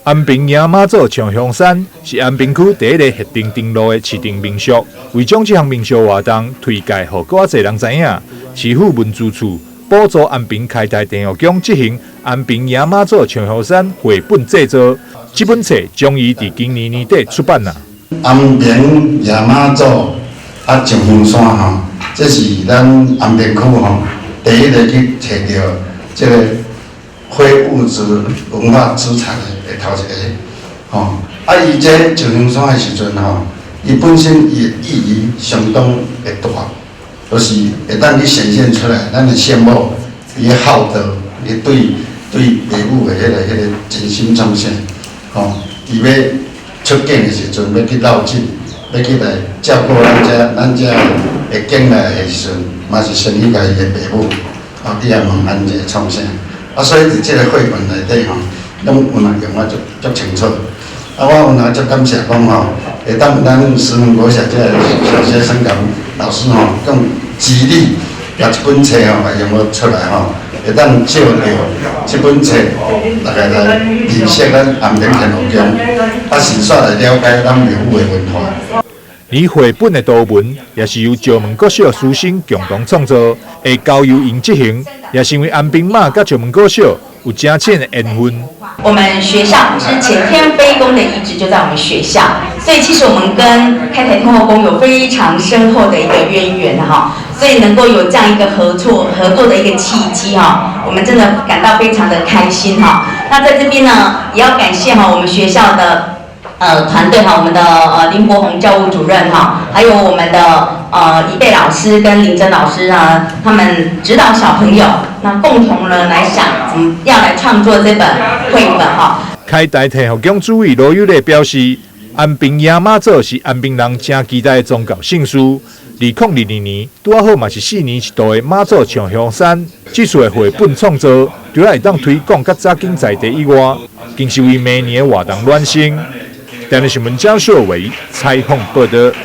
安平迎媽祖上香山是安平區第一个核定登錄的市鎮民俗。為將這項民俗活動推介予閣較濟人知影，市府文資處補助安平開台天后宮執行安平迎媽祖上香山繪本製作。這本冊將於佇今年年底出版啦。安平迎媽祖啊上香山吼，這是咱安平區吼第一个去揣著這个非物質文化資產的頭一個吼。啊，伊這上香山的時陣吼，伊本身伊的意義相當的大，就是會當去顯現出來，咱的聖母伊的孝道，伊對對爸母的彼個真心創啥吼，伊欲出境的時陣，欲去繞境，欲去來照顧咱遮咱遮的境內的時陣，嘛是先去共伊的爸母，吼去遐問安一下創啥。啊，所以佇這個繪本內底吼，攏有若用啊足足清楚。啊，我有若足感謝講吼，會當咱石門國小這个小學生佮老師吼，更極力共這本冊吼，來用了出來吼，會當借著這本冊，大家來認識咱安平天後宮，啊，順紲來了解咱廟宇的文化。連繪本的圖文也是由石門國小師生共同創作，會交由𪜶執行，也是因為安平媽佮石門國小有誠深的緣分。我們學校之前天妃宮的遺址就在我們學校，所以其實我們跟開台天後宮有非常深厚的一個淵源哈，所以能夠有這樣一個合作的一個契機哈，我們真的感到非常的開心哈。那在這邊呢，也要感謝哈我們學校的團隊哈，我們的林國宏教務主任哈，還有我們的一貝老師跟林珍老師啊，他們指導小朋友，那共同呢來想怎麼樣來創作這本繪本哈。開台天后宮主委羅友禮表示，安平迎媽祖是安平人誠期待的宗教盛事。2022年拄仔好嘛是4年一度的媽祖上香山，這次的繪本創作，除了會當推廣較扎緊在地以外，更是為明年的活動暖身。電視新聞張秀偉採訪報導。